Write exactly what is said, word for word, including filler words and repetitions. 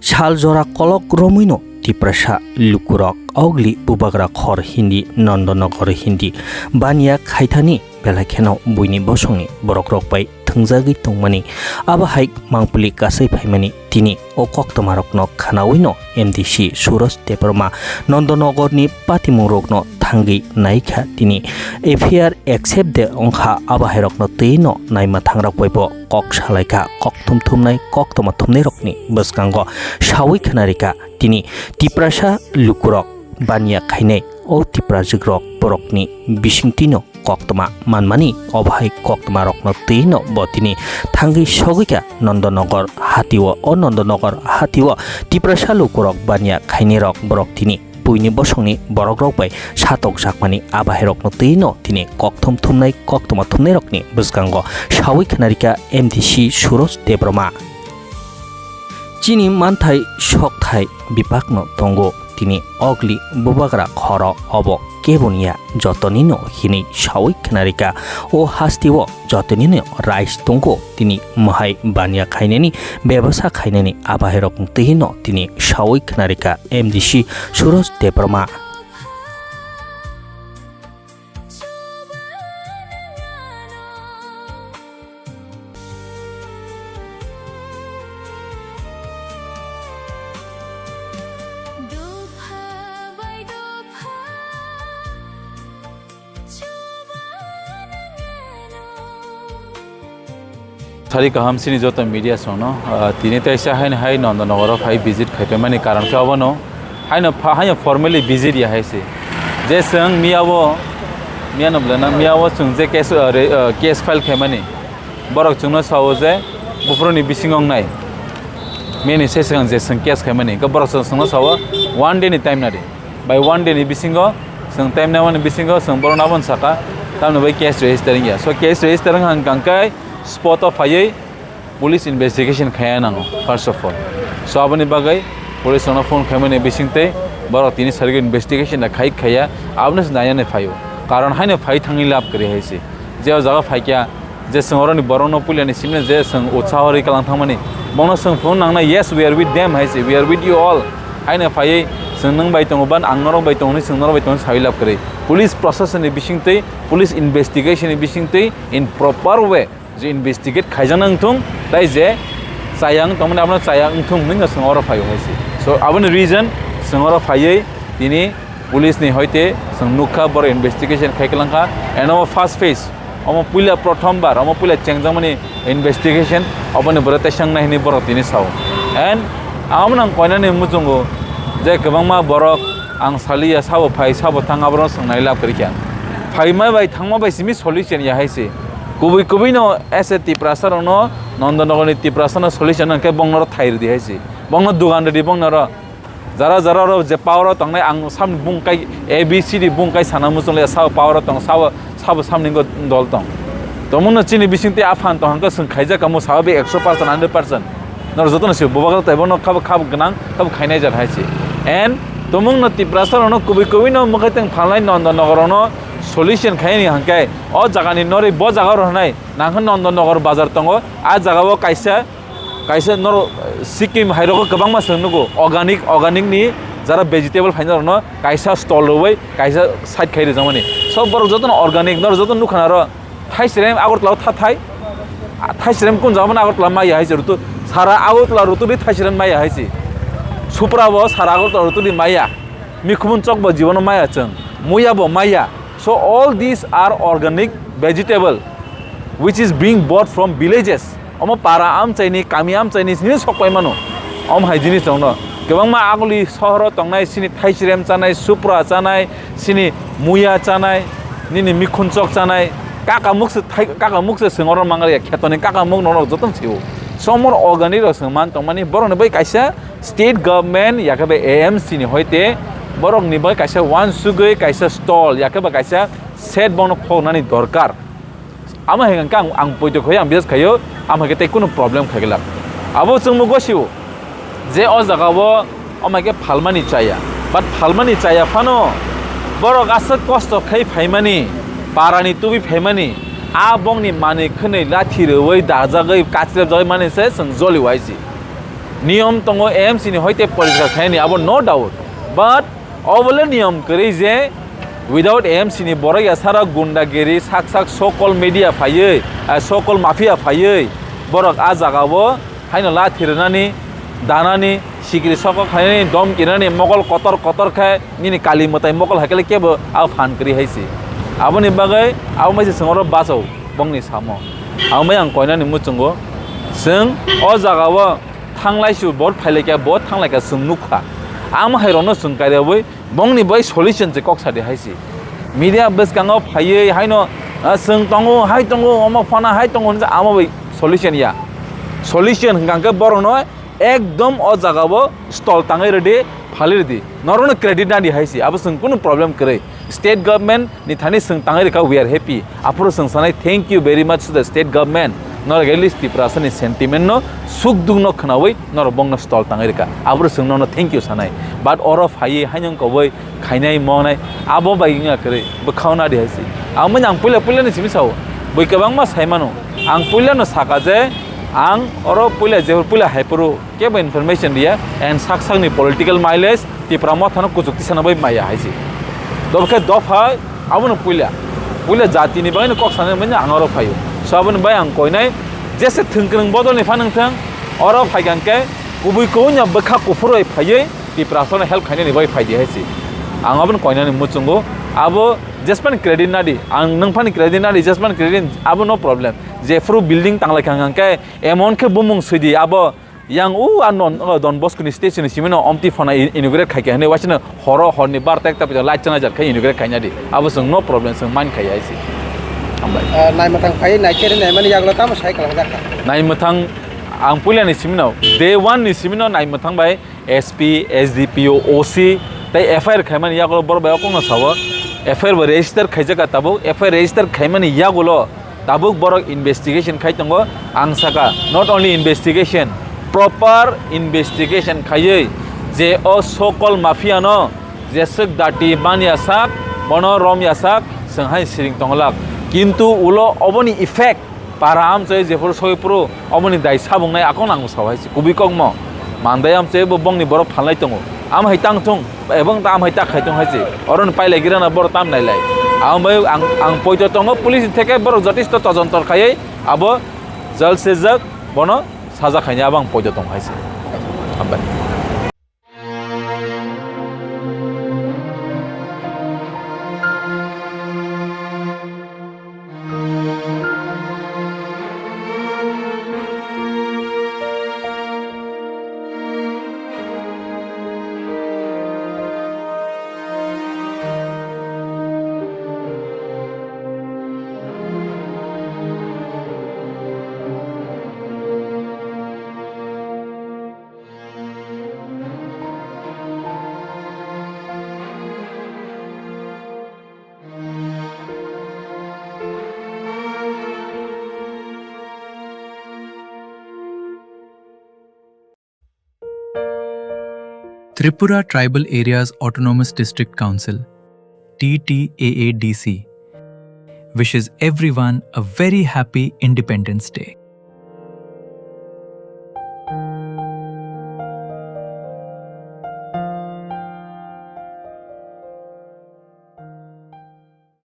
Sal jora kolok romwino Tiprasa lukurok Ogli Bubagra Khor hindi Nondonogor hindi baniya khaithani belai kheno buini bosongni borokrok bai thwngjagwi tongmani. Abo hai mangpili kasai phaimani tini o koktwmarokno khanawino M D C Suraj Debbarma Nondonogorni patimungrokno thangwi naikha tini F I R accept de wngkha, abo hairokno twino naima thangrok bai bo kok salaikha, kok thum thumnai, koktwma thumnairokni bwskango sawi khwnarikha tini Tiprasa lukurok baniya khainai o Tiprajwkrok borokni bisingtwino koktwma manmani, obo hai koktwmarokno twino bo tini thangwi sogwikha Nondonogor hatio. O Nondonogor hatio Tiprasa lukurok baniya khainairok borok tini buini bosongni borokrok bai satokjakmani, abo hairokno twino tini kok thum thumnai, koktwma thumnairokni bwskango sawi khwnarikha M D C Suraj Debbarma. Chini manthai sokthai bipakno tongo tini Ogli Bubagra Khoro, obo keboniya jotonino hinwi sawi khwnarikha. O hasteo jotonino rais tongo tini mohai baniya khainani, bebasa khainani, abo hairokno twino tini sawi khwnarikha M D C Suraj Debbarma. Sari kaham sini joto media songno, ah, tini teisa haino hai Nondonogoro phai visit khaipaimani karon khe obono haino pha-, haino formally visit ya hai se. Je chwng miyabo, miyano bwlana, miyabo chwng je case, ah, re-, ah, case file khaimani, borok chwngno sao je buphuruni bisingo wngnai. Miyani se swkang je chwng case khaimani, hwnkhe borok chwng, chwngno sao one day ni time nadi. By one day ni bisingo, chwng time naimani bisingo, chwng borokno abono saka, tamni bai case register wngya. So case register wngkha hwnkha khe spot o phaiwi police investigation khaiya nango, first of all. So aboni bagwi police rokno phone khaimani bisingtwi borok tini sarigwi investigation da khai khaiya, abono se nainani phaio. Karon haino phai thangwi lab kwrwi hai se. Je o jaga phaikya, je chwng oroni borokno puilani simino je chwng utsaho rwi kalang thangmani, bono chwng phunuk nangnai, "Yes, we are with them," hai se, "We are with you all." Haino phaiwi chwng nwng bai tongo ba ang norok bai tongo hinwi chwng norok bai tongo sawi lab kwrwi. Police procession ni bisingtwi, police investigation ni bisingtwi in proper way je investigate khaijak nang thung, tai je chaya wng tongmani abono chaya wng thung hinwi chwng oro phaio hai se. So aboni reason chwng oro phaiwi tini police ni hoite chwng nukha, borok investigation khai kwlangkha, and omo first phase, omo puila prothom bar, omo puila chengjakmani investigation, oboni borok teisa wngnai hinwi borok tini sao. And ang omono ang koinani muchungo je kwbangma borok ang saliya, sabo phai, sabo thang, aborokno swngnai lab kwrwikha. Phaima bai thangma bai simi solution ya hai se. Kubui kubui no as a Tiprasa rokno, Nondonogor ni Tiprasa no solution hwnkhe bongno ro thai rwdi hai se. Bongno dugan rwdi bongno ro. Jara jara oro je power o tongnai, ang samni bung kai A B C D bung kai sana muchung le, sabo power o tong, sabo, sabo samni go dol tong. Tomungno chini bisingtwi a phan tong hwnkhe chwng khaijak kamo sabo be ekso percent, hundred percent. Noro jotono se bubagra taibo no khabo, khabo gwnang, khabo khainai jat hai se. And tomungno Tiprasa rokno kubui kubui no mwkhai teng phalnai Nondonogor rokno solution khaini hwnkhe o jagani norwi bo jaga rok hwnai nangkhe Nondonogor bazar tongo, a jaga o kaisa Kaisa norok, eh, Sikkim hai rogo kwbangma chwng nugo, organic, organic ni jara vegetable phaina rokno kaisa stall rwui kaisa side khai rijak mani. So borok jotono organic, norok jotono nukha na oro thaisrem Agartala o tha thai, ah, thaisrem kun jaga mani Agartala maya hai se rutu, sara Agartala rutu di thaisrem maya hai se. Supra bo sara Agartala rutu di maya, mikhumun chok bo jibono maya chwng, muya bo maya. So all these are organic vegetable which is being bought from villages. Omo para amchaini, kami amchaini sini sok pai mano. Om hai jinis rokno kwbangma aguli sohoro tongnai sini thaisrem chanai, supra chanai, sini muya chanai, nini mikhun chok chanai, kaka muk se thai, kaka muk se sengoro mangari ya khetoni kaka muk nono joton siu. Somor organic rok seng man tongmani borokni bai kaisa state government yakhe bai A M C ni hoite borokni bai kaisa wansugui kaisa stall yakhe bai kaisa shed bono khoknani dorkar. Amo hai khe ang, ang poito khai, ang bidas khaio, amo hai khe tei kunu problem khai glak. Abo chwngmo gosio je o jaga o, amo hai khe phalmani chaya. But phalmani chaya phano borok aswk kosto khai phaimani, parani tubui phaimani, a bongni manwi khwnwi lathi rwui, dajagwi, kachirapjagwi mani se chwng joli uaisi. Niyom tongo A M C ni hoite poriskar khainani, abo no doubt. But obole niyom kwrwi je without A M C ni borok ya sara gundagiri sak sak so-called media phaiwi, eh, so-called mafia phaiwi borok a jagao haino lathi rwnani, danani, sikri soko khainani, domki rwnani, mokol kotor kotor khe nini kali mwtai mokol hai khe kebo a phan kwrwi hai se. Aboni bagwi abo mai se chwng oro bacho bongni samo. Abo mai ang koinani muchungo chwng o jagao thanglai su bot phailaikha, bot thanglaikha chwng nukha. Amo hai rokno chwng kairewi bongni bai solution se kok sadi hai se. Media bwskango phaiwi haino, ah, chwng tongo, hai tongo, omo phana hai tongo hinsa amo bai solution ya. Solution hwnkha khe borokno ekdom o jagao stall tangwi rwdi, phalwi rwdi. Norokno credit nadi hai se, abo chwng kunu problem kwrwi. State government ni thani chwng tangwi rwkha, we are happy. Aphuru chwng sanai, thank you very much to the state government. Norok at least Tiprasani sentiment no, suk duk no khwnawi norok bongno stall tangwi rwkha. Aphuru chwng nono thank you sanai. But oro phaiwi haino wngkha bai khainai monai abo bai wngya kwrwi, bwkhao nadi hai se. Amo ang puila puila ni simi sao. Bui kwbangma sai mano. Ang puila no saka je ang oro puila je puila hai phuru kebo information riya and sak sakni political mileage Tipra Mothano kuchuk tisana bai maya hai se. Dobokhe dopha abono puila. Puila jatini bagwi no kok sanai manya ang oro phaio. So aboni bai ang koinai jese thwngkwrwng bodolni phanang thang oro phaikha hwnkhe kubui kubui no bwkha kuphurwi phaiwi Tiprasano help khainani bai phaidi hai se. Ang aboni koinani muchungo abo jespan credit nadi, ang nwng phani credit nadi, jespan credit abo no problem. Jephuru building tanglaikha hwnkhe emon khe bumung swidi abo yang u a non, o Don Bosco ni station ni simi no omti phana i-, inaugurate khaikha hinwi waisano horo horni bar tekta pita light chana jar khai inaugurate khaina di. Abo chwng no problem chwng mind khaiya hai se. Hambai. Ah, naimwthang phai naikhe naimani yagulo tamo sai kalangjak kha. Naimwthang ang puila ni simi no, day one ni simi no naimwthang bai S P, S D P O, O C tei F I R khaimani yagulo borok bai okongno sao. F I R bo register khaijak kha tabuk, F I R register khaimani yagulo tabuk borok investigation khai tongo. Ang saka, not only investigation, proper investigation khaiwi je o so-called mafia no jeswk dati manya sak, bono romya sak, chwng hai siring tonglak. Kintu ulo oboni effect para amchoi jephuru soi phuru oboni dai sabungnai akon ang sao hai se kubui kokmo. Mandai amchoi bo bongni borok phalnai tongo. Am hai tang thung, ebong ta am hai ta khai thung hai se. Oro ni pailai gira na borok tam nailai. Ang bai ang, ang poito tongo police ni theke borok jotisto tojon tor khaiwi abo jal sejak bono saja khaini abo ang poito tong hai se. Hambai. Tripura Tribal Areas Autonomous District Council, T T A A D C, wishes everyone a very happy Independence Day.